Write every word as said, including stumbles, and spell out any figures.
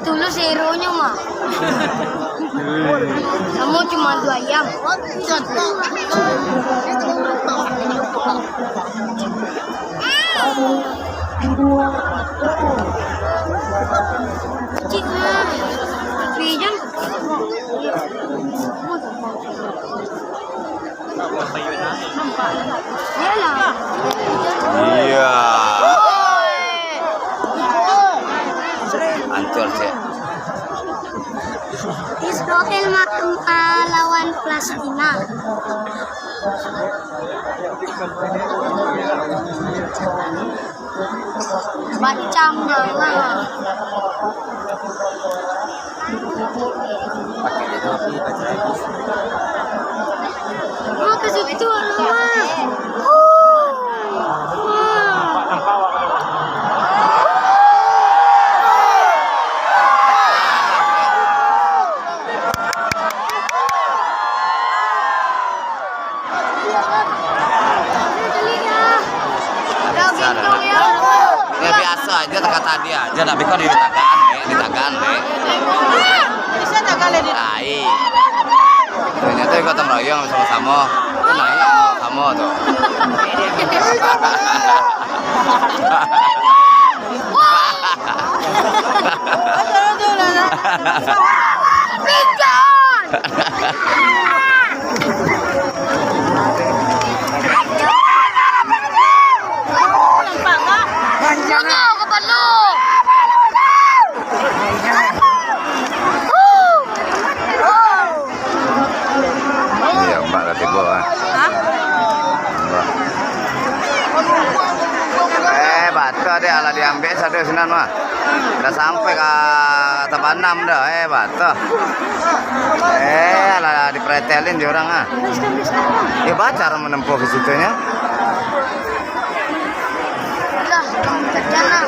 Tulus hero-nyo mah. Samo cuma duo ayam. Kecil lah. Tapi jan. Iyolah. Iya. Ancur, cek. Israel ma-, ma-, lawan Palestina. Macam mana? Oh, ke situ, alamak. Oh. Wah. Biaso, dah. Ya, biaso ajo, kata dia ajo, tapi kok ditagaan, deh, ditagaan, deh. Bisa tagaan, deh. Ai. Ternyata gotong royong samo-samo. Tu naik samo-samo tu. Iyo, Mbak, lah tibo, ah. Hah? Mbak. Eh, batua deh, alah diambiak sado sinan mah. Lah sampai ka Tapanam dah, eh, batua. Eh, alah dipretelin di urang, ah. Ya, baco urang manempuh ke situnyo. Lah, kerja lah.